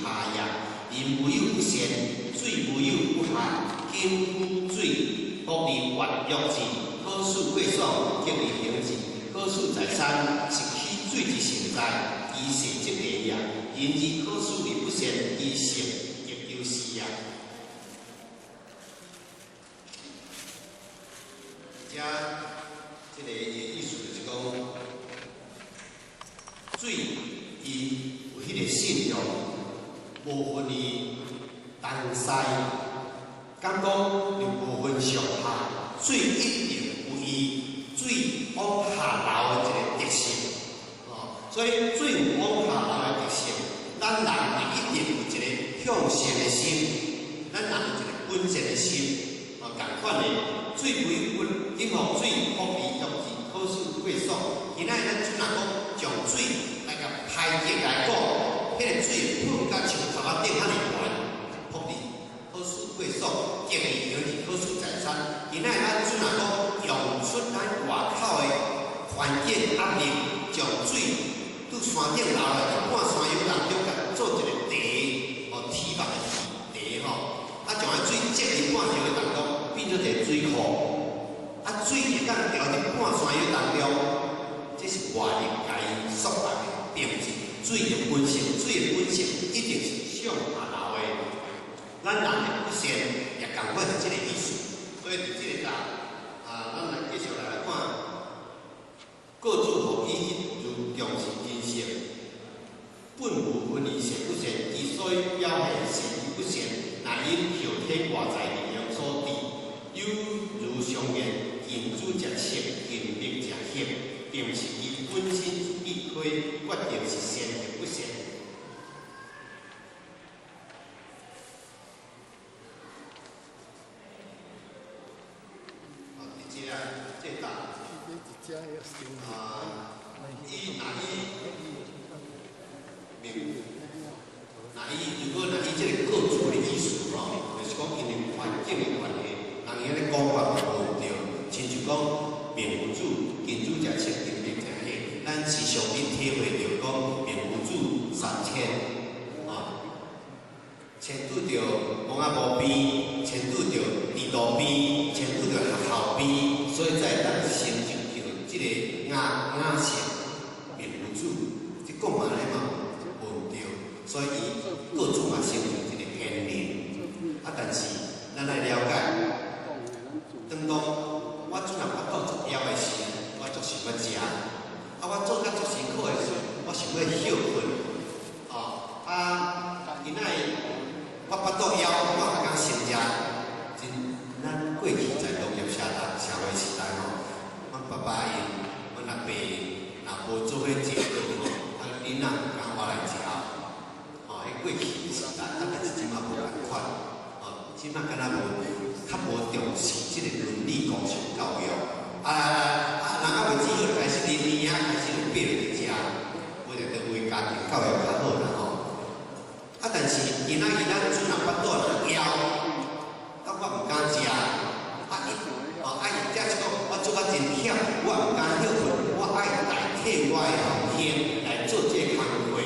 下也。人無有不善，水無有不下。金夫水，福利活躍字，可使過爽，吉利行字，可使在山，是起水之成在，其性則地也。人之可使而不善，其性亦就是也。遮這個伊的意思就是講，水伊有彼個信用，無分伊東西，敢講就無分上下，水一定有伊水往下流的一個特性，哦，所以水有往下流的特性，咱人一定有一個向善的心，咱人有一個本善的心，哦，仝款的水為本，金予水福利弱智，可使過爽。今仔日咱陣若講將水來共排極來講，彼個水會噴甲像頭殼頂遐爾懸，福利可使過爽，吉利行字可使在山。今仔日咱陣若講用出咱外口的環境壓力，將水拄山頂流來，佇半山腰當中共做一個池，哦，堤防的池吼，啊，將彼水積佇半山腰當中，變做一個水庫，啊，水會當調佇半山腰當中，這是外力共伊束縛的，並毋是水的本性，水的本性一定是向下流的。咱人的不善也仝款是這個意思，所以佇這個搭啊，咱來繼續來看，各自予伊如重視人性，本無分伊善不善，之所以表現善與不善，乃因後天外在力量所致。有如常言，近朱者赤，近墨者黑，並毋是伊本身自己可以決定是善或不善。啊，佇這個這搭啊，伊若伊明，若伊如果若伊這個各自的意思吼，就是講因為環境的關係，人伊按呢講法就無對，親像講明無主，近朱者赤，近墨者黑。咱時常咧體會著講明無主三遷，啊，遷拄著墓仔墓邊，遷拄著地道邊，遷拄著學校邊，所以才會當成就叫這個雅雅姓明無主，這講嘛咧嘛無對，所以伊各自嘛成就一個天靈。啊，但是咱愛了解，當當我陣若腹肚足枵的時，我足想欲食；啊，我做甲足辛苦的時，我想欲歇睏。哦，啊，今仔日我腹肚枵，我較敢先食。真，咱過去在農業社代社會時代吼，阮爸爸𪜶，阮阿伯若無做伙食頓吼，啊，囡仔毋敢活來食。吼，彼過去的時代，啊，但是這馬無仝款。哦，這馬敢若無較無重視這個倫理高尚教育。啊啊，人猶未煮好，開始啉奶啊，開始就爬落去食，無就著為家庭教育較好啦吼。啊，但是今仔日咱陣若腹肚若枵，啊，我毋敢食，啊伊，哦，啊伊才是講我做甲真忝，我毋敢歇睏，我愛代替我的後生來做這個工課。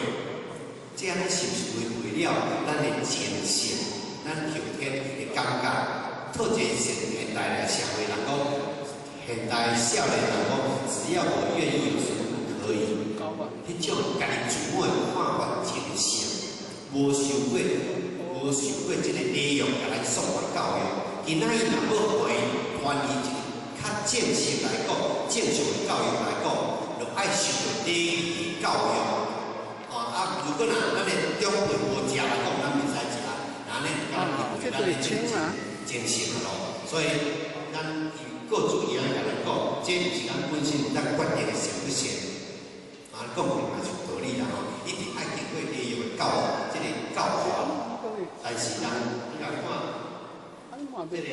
這按呢是毋是違背了咱的前性？咱後天會感覺，套一個現現代的社會人講，現代少年人講，只要我願意，有什麼不可以？彼種家己自我的看法前性，無受過無受過這個禮讓共咱束縛教育。今仔日若欲予伊傳伊一個較正式來講，正常的教育來講，就愛受過禮儀教育。哦啊，如果若咱的長輩無食來講，咱袂使食。按呢，敢違背咱的精神咯。所以咱伊各主伊按呢共咱講，這毋是咱本身咱決定的善不善。啊，講起嘛是有道理啦吼，一定愛經過禮讓的教育，這個教化。但是人你來看，這個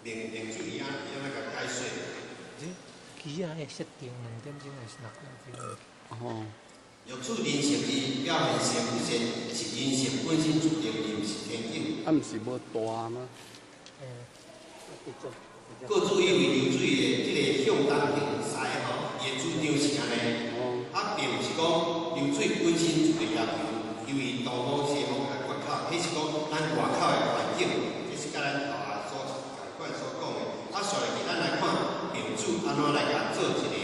明明主伊按伊按呢共解說。機仔的設定2點鐘還是6點鐘？哦。若處人性伊表現善不善，是人性本身注定，伊毋是天境。啊，毋是無大嗎？各自因為流水的這個向東行駛吼，伊的主張是按呢。啊，並毋是講流水本身一個要求，由於東方西方較缺口，彼是講咱外口的環境，這是佮咱頭仔所共款所講的。啊，紲落去咱來看孟子按怎來共做一個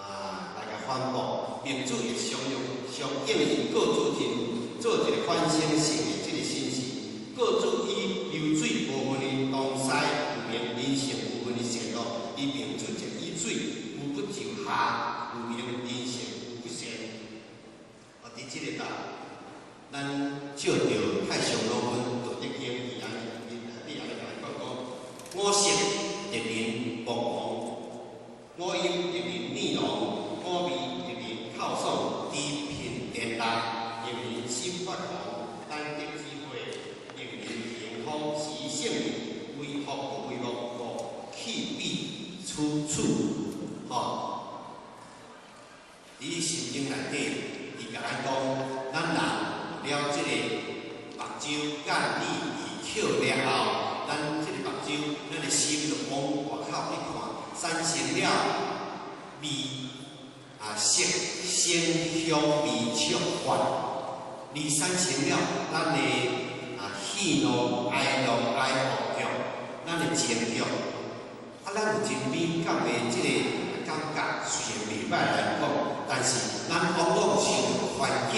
啊，來共反駁。孟子會常用常應用告子真做一個反省性的這個信息。告子以流水部分的東西，有明人性部分的線路，伊孟子就以水無不就下，有明人性無不善。啊，佇這个搭，咱照著太上老君道德經伊按呢，伊內底按呢共咱講講，五色亦名目黃，五音亦名耳聾，五味亦名口爽，低頻電力亦名心發狂，單得智慧亦名健康，時性命為福不為樂，故棄彼取此。吼，佇心經內底，伊共咱講，咱人了這个目睭、眼、耳、鼻、口了後，咱這个目睭，咱的心就往外口去看，產生了味啊、色、聲、香、味、觸、法，而產生了咱的啊喜怒哀樂哀惡欲，咱的情欲，啊，咱有真敏感的這个感覺，雖然袂歹來講，但是咱往往受著環境，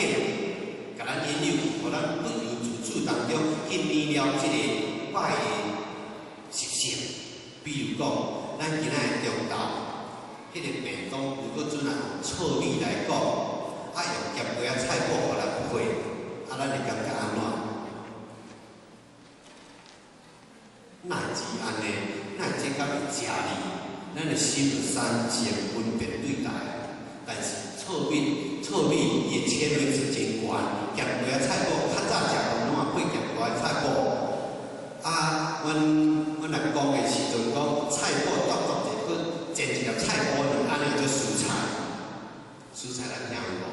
共咱引誘去，予咱不由自主當中去染了這個歹的習性。比如講，咱今仔日中晝，彼个便當如果陣若用糙米來講，啊用鹹粿仔菜脯予咱配，啊咱會感覺按怎？哪會是按呢？哪會這敢會食哩？咱的心就產生分別對待。但是糙米，糙米伊的纖維質真懸，鹹粿仔菜脯較早食飯攏嘛配鹹粿仔菜脯。啊，阮若講的時陣講菜脯剁剁者，閣煎一粒菜脯卵，按呢叫蔬菜。蔬菜咱聽有無？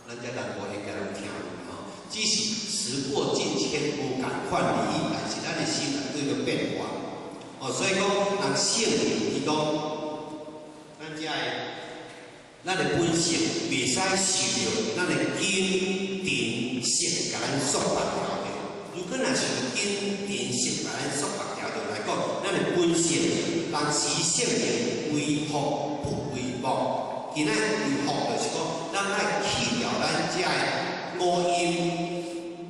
咱遮南部應該攏聽有吼。只是時過境遷，無仝款而已，但是咱的心內對著變化。哦，所以講，人聖人伊講，咱遮的咱的本性袂使受著咱的根、塵、色共咱束縛牢著。如果若受著根、塵、色共咱束縛牢著來講，咱的本性人視性命為福不為樂。今仔為福就是講，咱愛去掉咱遮的五陰、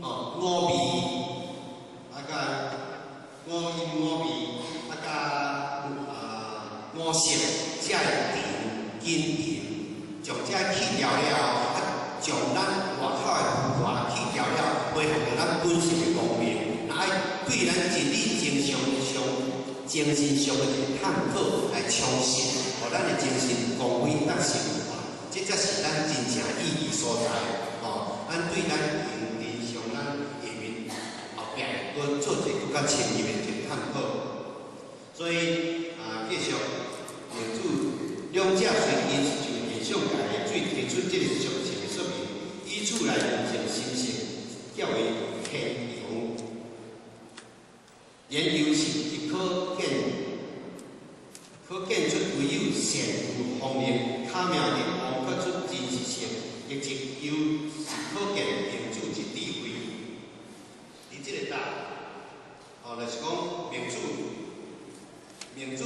哦五味，啊佮五陰五味，啊佮啊五色遮的塵、根塵，將這去掉了後，啊將咱外口的浮華去掉了，恢復著咱本性的光明。若愛對咱真理真相上精神上的一个探討來充實，予咱的精神光輝得升華，這才是咱真正意義所在。吼，咱對咱認知上，咱下面後壁閣做一个閣較深入的一个探討。所以啊，繼續孟子兩者雖因是就現象界的水提出這個屬性的說明，以此來驗證心性較為天容。研究是亦可見，可見出唯有善有方面巧妙地挖掘出真實性，亦即由是可見孟子之智慧。佇這个搭，哦，就是講孟子，孟子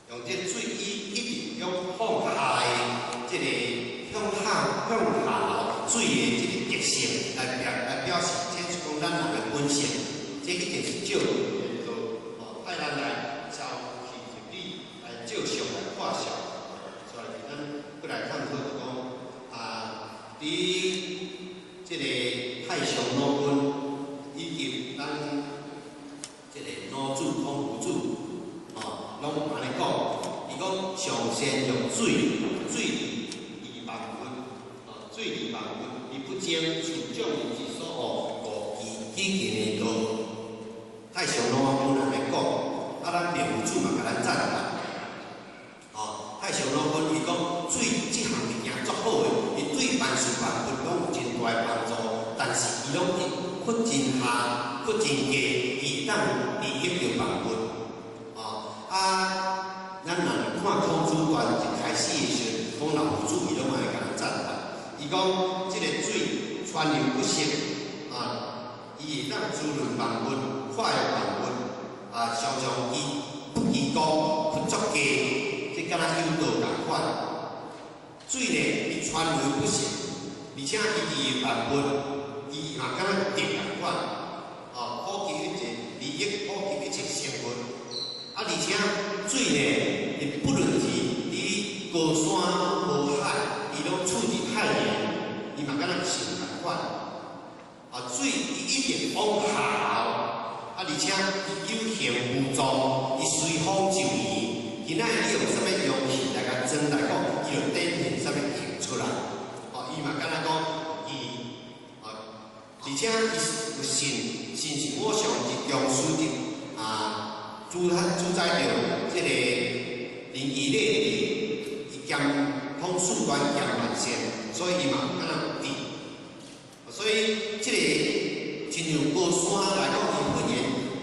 用這水伊一直向放下的這個向下向下流水的這個特性來表示，這是講咱人的本性，這一定是照緣道，哦，派咱來照去入理，來照相來看相。所以咱閣來探討就講啊，佇這個太上老君以及咱這個老子、孔夫子，哦，攏按呢講，伊講上善若水，水利萬物，哦，水利萬物，而不爭，處眾人之所惡，故其己見的道。太上老君按呢講，啊，咱孟夫子嘛共咱贊同。哦，太上老君伊講水這項物件足好的，伊對萬事萬物攏有真大的幫助，但是伊攏伊屈真下，屈真低，伊會當利益著萬物。哦，啊，咱若看孔子傳一開始的時陣，孔老夫子伊攏嘛會共咱讚嘆。伊講這个水川流不息啊，伊會當滋潤萬物、化育萬物啊，常常伊不期工、不作價，這敢若有道仝款。水呢，伊川流不息，而且伊佇萬物，伊嘛敢若德仝款，哦，普及一切利益，普及一切生活。啊，而且水呢，伊不論是佇高山、河海，伊攏處佇海面，伊嘛敢若像仝款。啊，水伊一定往下流，啊，而且伊有形無狀，伊隨風就移。今仔日你用啥物容器來共裝來講，伊就展現啥物形出來。哦，伊嘛敢若講伊，哦，而且伊有神，神是我上一中書的啊，主宰著這个仁義禮智，伊兼通四端兼萬善，所以伊嘛敢若有智。所以這个親像高山來講，伊噴泉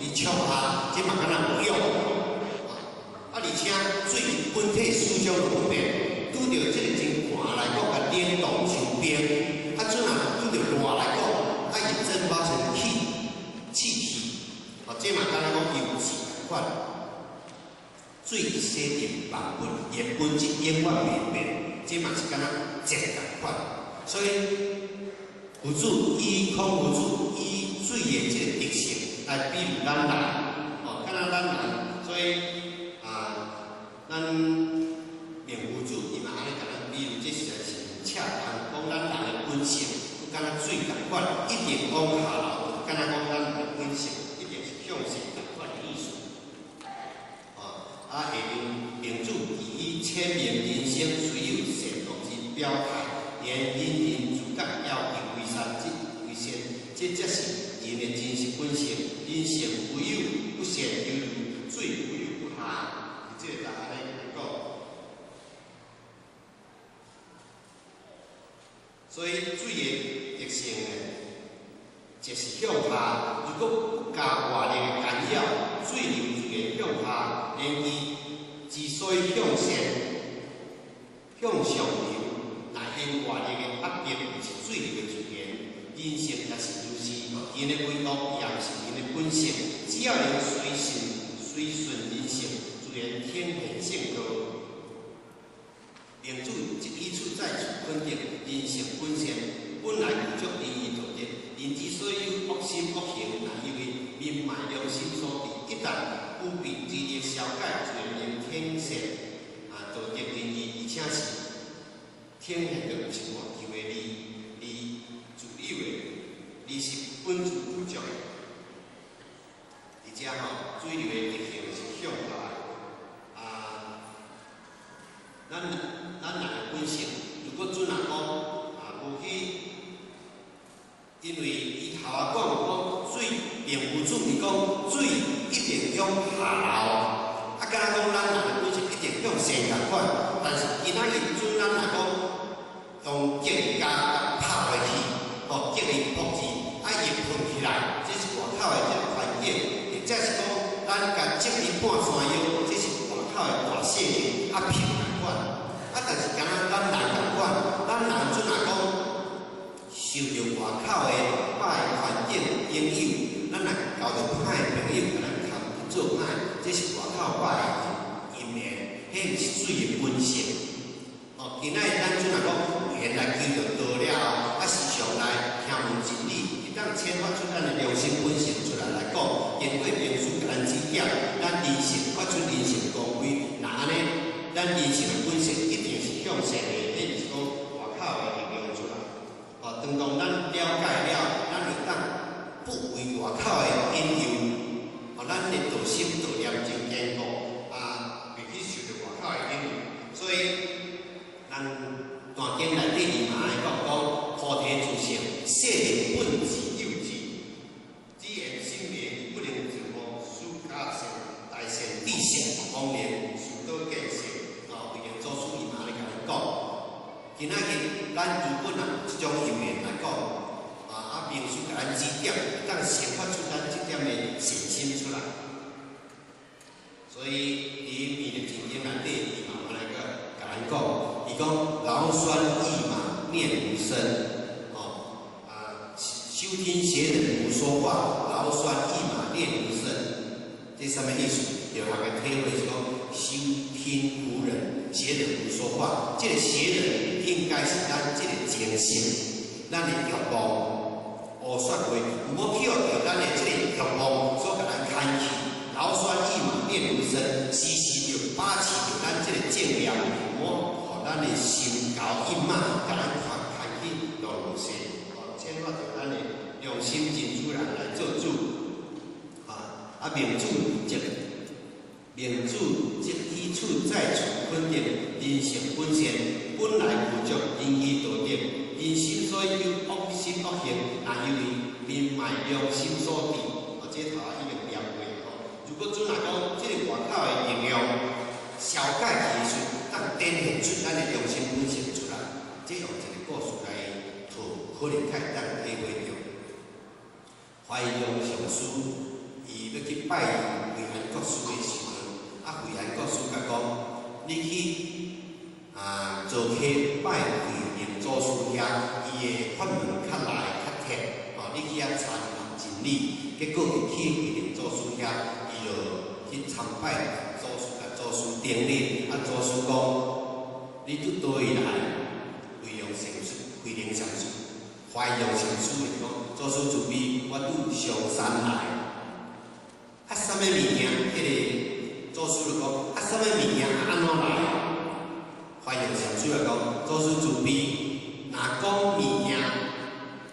伊衝下，這嘛敢若有用。啊，而且水本體始終不變，拄著這个真寒來講，共冷凍像冰；啊，陣若拄著熱來講，啊，伊蒸發成氣體。哦，這嘛敢若講有氣仝款。水伊洗淨萬物，伊的本質永遠袂變，這嘛是敢若熱仝款。所以，佛祖以孔夫子以水的這个特性來比喻咱人，哦，敢若咱人，所以啊，咱明夫子伊嘛按呢共咱比喻，這實在是恰當，講咱人的本性，敢若水仝款，一定往下流，敢若講咱人的本性，一定是向善仝款的意思。哦，啊，下面明主以淺明人生雖有善惡之表態，然人人自覺要求為善則為善，這才是人的真實本性。人性無有不善，猶如水無有不下。這個就按呢來講。所以水的特性呢，就是向下。如果不加外力的干擾，水流自然向下。然而，之所以向善、向上流，乃因外力的壓迫，是水流的自然。人性也是如是，人的為惡也是人的本性。只要能隨順、隨順人性，自然天然性道。明主這一處再次肯定人性本善，本來具足仁義道德。人之所以有惡心惡行，乃因為泯賣良心所致。一旦具備之力消解，自然能天善啊道德仁義，而且是天現的，毋是外求的利，利自有的，而是本自具足的。而且吼，水流的特性是向下的啊。咱人的本性，如果準若講啊，無去，因為伊頭仔講講水並無主，伊講水一定向下流，啊，敢若講咱人的本性一定向善仝款，但是今仔日準咱來講，用極力共拍落去，吼，極力撲字，啊，伊會噴起來，這是外口的這個環境，或者是講咱共積佇半山腰，這是外口的大勢力壓迫仝款。啊，但是敢若咱人仝款，咱人準若講受著外口的歹環境影響，咱若交著歹的朋友，共咱牽去做歹，這是外口歹的因緣，彼毋是水的本性。哦，今仔日咱準若講有緣來求著道了後，啊，時常來聽聞真理，會當啟發出咱的良心本性出來來講，經過明師共咱指點，咱人性發出人性光輝，若按呢，咱人性的本性一定是向善的，彼毋是講外口的力量出來。哦，當當咱了解了，咱會當不為外口的引誘，哦，咱的道心道念真堅固，啊，袂去受著外口的引誘。所以，咱大經內底伊嘛愛講講菩提自性，世人本自有之，只緣心靈不能自悟，須加善大善知識，方能受到見識。哦，慧能祖師伊嘛按呢共咱講。今仔日咱如果若有這種因緣來講，啊，明師共咱指點，會當生發出咱這點的善心出來。所以，佇彌勒真經內底，伊嘛按呢個共咱講，伊講老劳酸役马念吾身，哦，啊，修聽邪人胡說話，勞酸役馬念吾身，這啥物意思？就學個體會是講，修聽胡人邪人胡說話，這個邪人應該是咱這個精神，咱的欲望，胡說話，有無去予著咱的這個欲望所共咱牽去？勞酸役馬念吾身，時時就把持著咱這個正念，無予咱的心猴意馬，共咱牽去路路線，哦，牽發著咱的良心真主人來做主，啊，啊，明主則明主則以處在處肯定人性本善，本來具足仁義道德，人心所有惡心惡行，若由於民賣良心所致，哦，這頭仔已經念過吼。如果陣若講這個外口的力量消解去的時陣，當展現出咱的良心本性出來，這用一個故事來套，可能較會當體會著。懷讓上師伊欲去拜惠安國師的時陣，啊，惠安國師共講：你去啊，做客拜惠能祖師遐，伊的法門較來較徹，吼，你去遐參學真理。結果伊去惠能祖師遐，伊就去參拜祖師，共祖師頂禮。啊，祖師講：你拄佗位來？惠陽禪師，惠能禪師，懷讓禪師伊講：祖師慈悲，我拄上山來。啊，啥物物件？彼個祖師就講：啊，啥物物件按怎來？懷讓禪師就講：祖師慈悲，若講物件，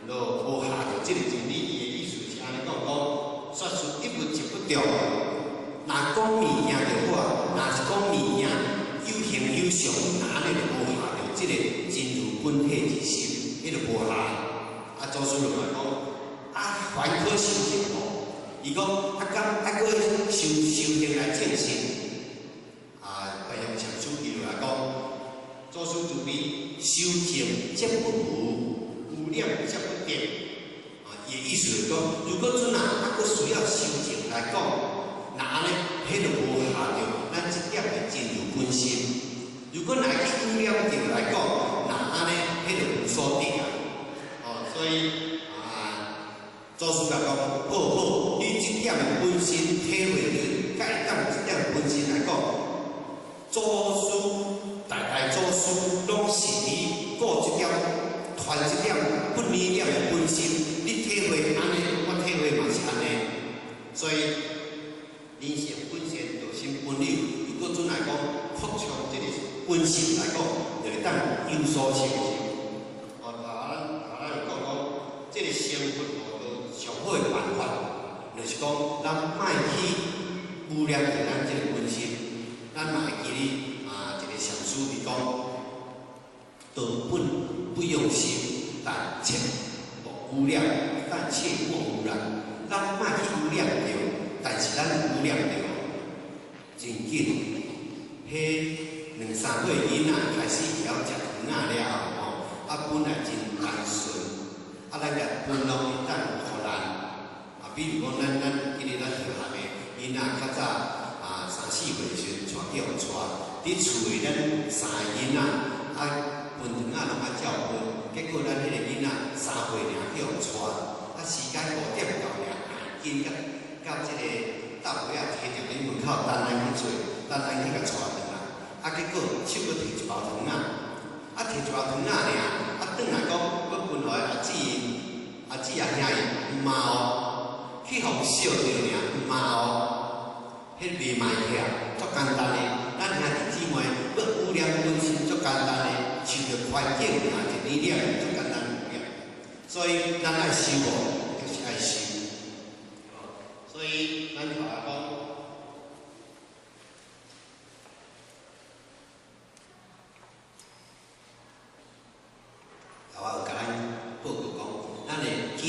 就無合著這個真理。伊的意思是按呢講，講說出一物一不著。若講物件就好啊，若是講物件有形有相，若按呢就無合著這個真如本體之心，彼就無合。啊，祖師就來講：啊，凡可修行無？伊講啊，敢愛閣修修行來證實？啊，懷讓禪師伊就來講：祖師慈悲，修行則不無，污染則不得。啊，伊的意思是講，如果陣啊，還閣需要修行來講，若按呢，彼就無合著咱這點的真如本心。如果若去污染著來講，若按呢，彼就無所得啊。哦，所以啊，祖師共講，好好，你這點的本心體會著，佮會當這點的本心來講，祖師代代祖師攏是佇顧這點、傳這點不離念的本心，你體會按呢，我體會嘛是按呢。所以人性本善，道心本有。如果陣來講擴充這個本性來講，就會當有所成就。哦，頭咱頭咱有講講，這個成佛悟道上好的辦法，就是講咱莫去污染著咱這個本心，咱嘛會記得啊，一個禪師伊講：道本不用心，但切莫污染，但切莫污染。咱莫去污染著，但是咱污染著真緊。彼兩三歲囡仔開始會曉食糖仔了後吼，啊本來真單純，啊咱共飯攏會當予爛，啊比如講咱記得咱小學的囡仔較早啊三四歲時陣帶去予帶，佇厝的咱三个囡仔啊分糖仔攏愛照分，結果咱彼個囡仔3歲爾去予帶，啊時間5點到爾，緊佮佮這個搭尾仔提著佇門口等咱去揣，等咱去共帶轉來。啊，結果手閣提一包糖仔，啊提一包糖仔爾，啊轉來講欲分予阿姊𪜶，阿姊阿兄𪜶毋嘛哦，去予燒著爾，毋嘛哦，彼袂賣起來，足簡單的。咱兄弟姊妹欲污染本身足簡單的，受著環境爾一點點足簡單污染。所以咱愛修無，就是愛修。所以咱頭仔講。頭仔有共咱報告講，咱的根、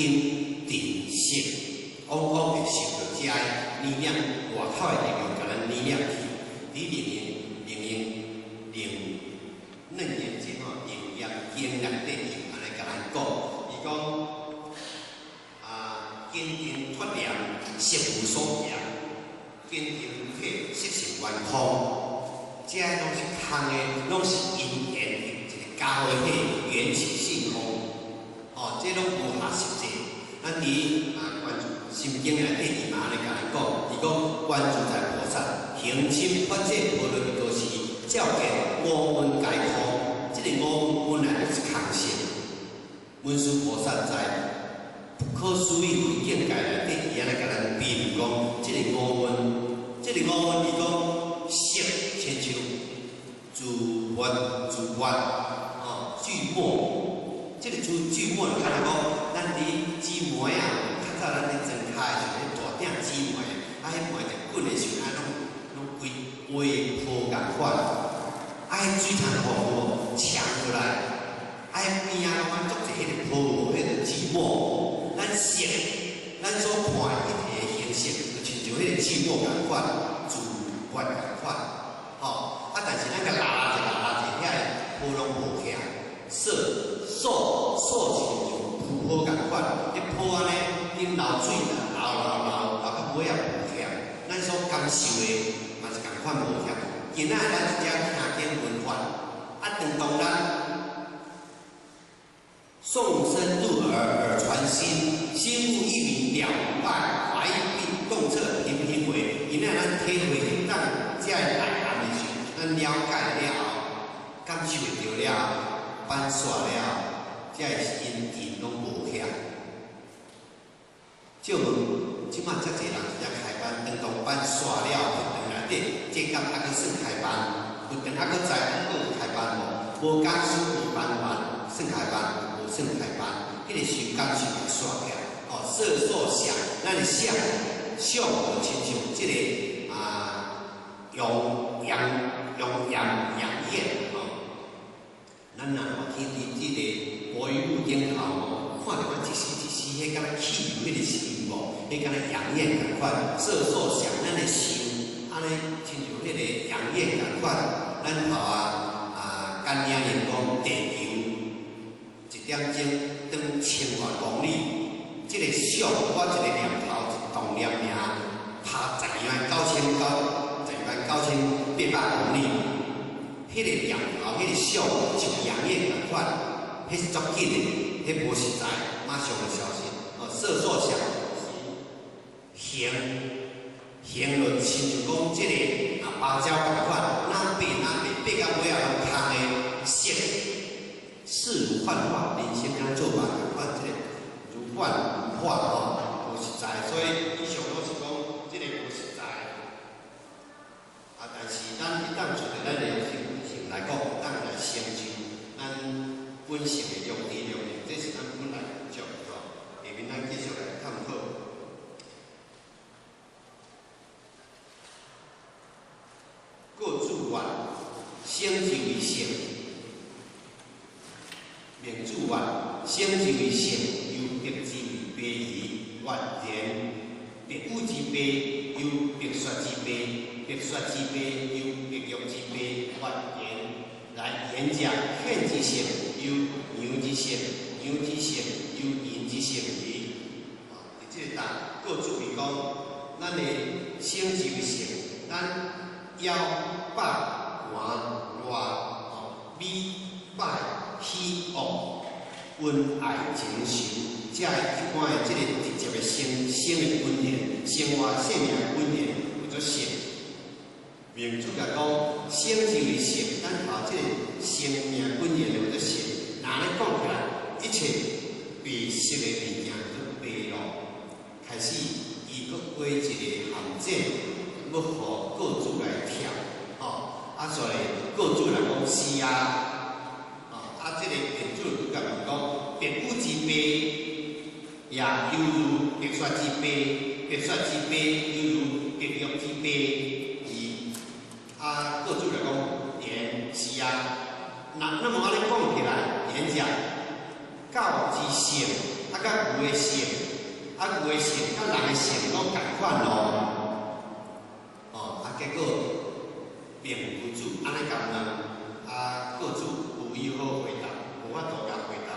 定、識，往往會受著遮的染染外口的力量，共咱染染去。佇楞嚴經吼，楞嚴經內底有按呢共咱講，伊講啊，根定脫黏，識無所行；根定體，色性圓空。這攏是空的，攏是因緣的一個加予彼緣起性空，哦，這攏無合實際。咱佇啊《觀心經》內底，伊嘛按呢共咱講，伊講觀自在菩薩行深發展波羅蜜多時，照見五蘊皆空。這個五蘊本來就是空性。文殊菩薩在不可思議無境界內底，伊按呢共咱比喻講，這個五蘊，這個五蘊，伊講色親像聚物聚物，哦，聚沫。這個聚聚沫，就敢若講，咱佇煮糜仔，較早咱咧裝跤的時陣，大鼎煮糜，啊，彼糜在滾的時陣，啊，攏攏規微泡仝款，啊，彼水蟲吼有無戕落來，啊，彼邊仔攏按足濟彼个泡沫，彼个聚沫。咱色，咱所看的一體的形式，就親像彼个聚沫仝款，聚物仝款，吼。啊，但是咱共抐抐者抐抐者，遐个泡攏無起來，色。素素親像泡泡仝款，彼泡按呢緊流水啦，流流流流到尾仔無起來。咱所感受的嘛是仝款無起來。今仔咱佇遮聽經聞法，啊，當當咱誦聲入耳，耳傳心，心悟義理了無礙，法義並洞徹平平為。今仔咱體會彼當遮个內涵的時陣，咱了解了後，感受會著了後，反煞了後。這个因緣攏無起來。借問，這馬遮濟人佇遮開班，當當班煞了，佛堂內底，這工猶閣算開班？佛堂猶閣在，猶閣有開班無？無講師無班員，算開班？無算開班。彼个時感受會煞起來。哦，色受想，咱的想想就親像這个啊，陽陽陽陽陽焰吼。咱若看佇這个烏雲霧頂頭吼，看著阮一絲一絲，彼敢若氣流彼个時無，彼敢若陽焰仝款，色受想，咱的想，按呢親像彼个陽焰仝款。咱頭啊啊，簡領靈講地球一點鐘轉1000外公里，這个想我一个念頭一動念爾，拍12萬9千九，12萬9800公里，彼个念頭，彼个想像陽焰仝款。彼是足緊的，彼無實在，馬上就消失。哦，色受想行，行就親像講這个啊芭蕉仝款，若爬若爬，爬到尾仔攏空的色，似如幻化，人生敢若做夢仝款，這个如幻如化吼，無實在。所以以上攏是講這个無實在。啊，但是咱會當從咱的本性來講，當來成就咱本性的良知良能，這是咱本來具足的吼。下面咱繼續來探討。告主願，生之為性；明主願，生之為性，猶白之為白矣。曰然，白語之白，猶白說之白；白說之白，猶白玉之白。曰然，來言者，犬之性，猶牛之性；牛之性，猶人之性矣。哦，佇這个答，告主伊講，咱的生之為性，咱枵飽寒熱，哦，美歹喜惡，恩愛情仇，這个一般的這个直接的生生的本源，生活生命的本源叫做性。明主共講，生之為性，咱頭這個生命本源叫做性。若按呢講起來，一切白色的物件叫做白咯。開始，伊閣畫一個陷阱，欲予告主來跳，吼，啊，所以告主來講是啊，吼，啊，這個明主就共問講，白語之白，也猶如白說之白，白說之白，猶如白玉之白矣。啊，告主來講，言是啊，那那麼按呢講起來，言者，狗之性，啊，佮牛的性，啊，牛的性，佮人的性攏仝款咯。哦，啊，結果明佛祖按呢共問，啊，告主無有好回答，無法度共回答。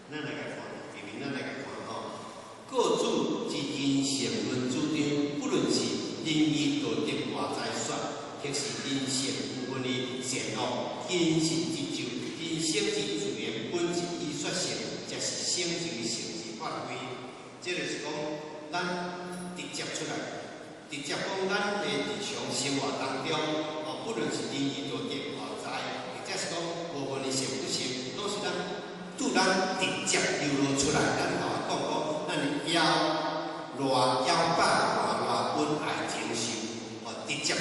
咱來共看，下面咱來共看吼。告主之人性論主張，不論是仁義道德外在說，或是人性部分的善惡，人性之就，人直接講咱的日常生活當中，哦，不論是仁義道德哦，財，或者是講無論你善不善，攏是咱對咱直接流露出來。咱頭仔講講，咱的枵熱、枵飽、寒熱、恩愛情受，哦，直接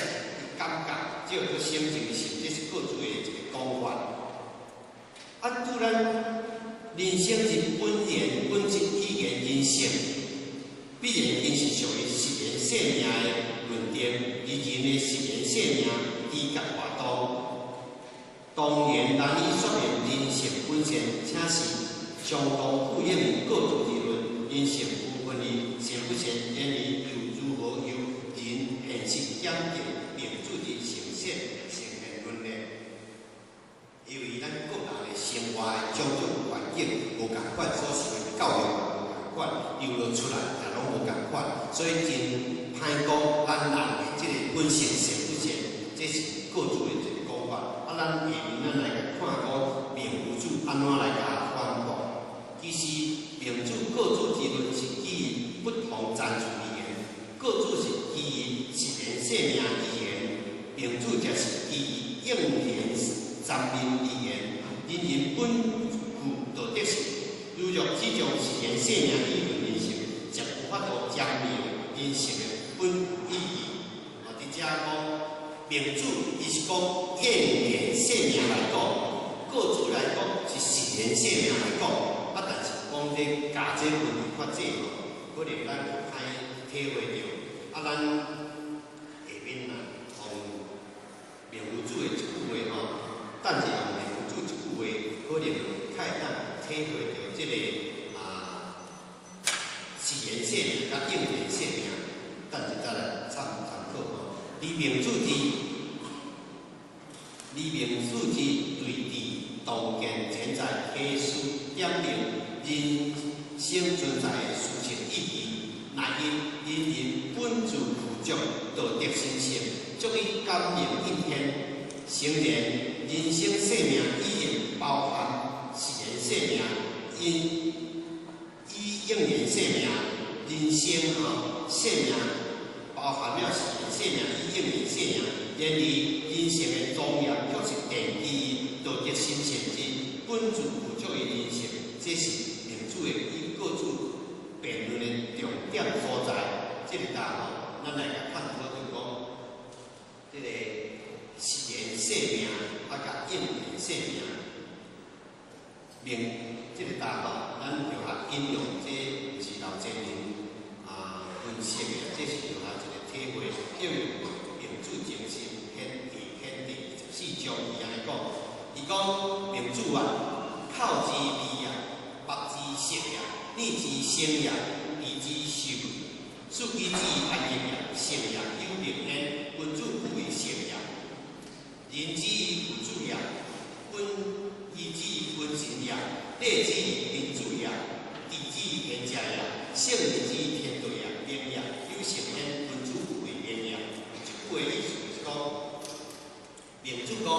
感覺，這個叫性情性，這是各自的一個講法。啊，對咱人生之本源、本質、語言、人性，必然應是屬於實然生命的論點，而人的實然生命依覺活動，當然難以說明人性本善，且是相當呼應各自之論。人性無分於善不善，然而又如何由人現實檢定民主之成善成現論呢？因為咱個人的生活的種種環境無仝款，所受的教育無仝款，流露出來也攏無仝款，所以真歹講咱人的這個本性善不善，這是各自的一個講法。啊，咱下面咱來共看講孟夫子按怎來共反駁。其實孟子各自之論是基於不同層次而言，各自是基於實然生命而言，孟子則是基於應然層面而言。人人本具道德性，如若只將實然生命理論人性，則無法度講明人性的本意義。啊，佇遮講孟子，伊是講應然生命來講，各自來講是實然生命來講。啊，但是講這共這問題較濟吼，可能咱有歹體會著。啊，咱下面啊，用孟夫子的一句話吼，等者用孟夫子一句話，可能較會當體會著這個啊，實然生命佮應然生命。等者再來參參考吼。李孟子之睿智，洞見潛在啟示，點明人生存在的事實意義，乃因人人本自具足道德心性，足以感應應天。誠然，人生生命已然包含實然生命，因以應然生命，人生吼生命包含了實然生命與應然生命。然而，人性的莊嚴卻是奠基於道德心性之本自具足的人性，這是孟子的與各自辯論的重點所在。這個搭吼，咱來共探討就講，這個實然生命啊，佮應然生命。明這個搭吼，咱就較引用這毋是老前人啊分析的，這是著較一個體會，叫做孟子精神顯地顯地24章，伊按呢講，伊講孟子啊，口之味也，目之色也，耳之聲也，鼻之嗅，四肢之安逸也，性也有明焉，君子不為性也。仁之於父子也，本義之於君臣也，禮之於民主也，治之於天下也，聖人之於天道也，明也有成焉，君子不為明也。這句話意思就是講，孟子講，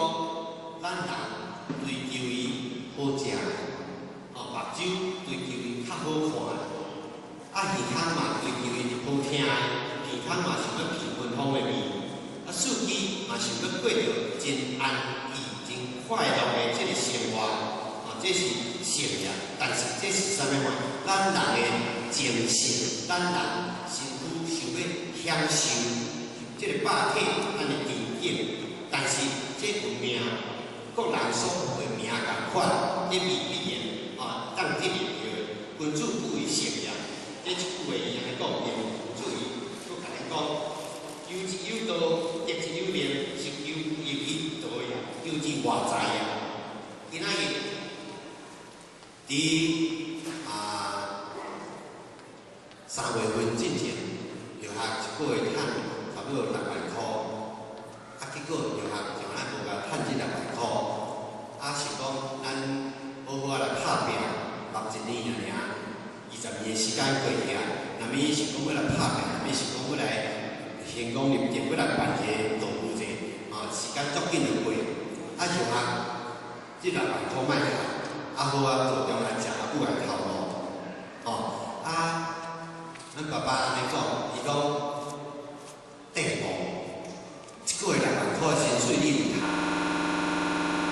咱人追求伊好食的，哦，目睭追求伊較好看的，啊，耳孔嘛追求伊好聽的，鼻孔嘛想欲聞芬芳的味，啊，四肢嘛想欲過著真安逸、真快樂的這個生活，啊，這是性也。但是這是啥物話？咱人的情性，咱人身軀想欲享受這個肉體咱的場景，但是這有命，各人所有的命仝款，這未必然啊，當得入的。君子不為性也，這一句話伊按呢講，孟子伊閣共咱講，求之有道，得之有命，是求有於道也，求之外在也。今仔日佇啊3月份進前，藥學一個月趁差不多6萬箍，啊，結果藥學上咱無共趁這6萬箍，啊，想講咱好好仔來拍拼，六一年爾爾，20年的時間過去啊，若物想講欲來拍拼，若物想講欲來成功入定，欲來辦一個道具祭，啊，時間足緊就過，啊，像啊，這6萬箍莫趁，啊好啊，道中來食啊母來頭。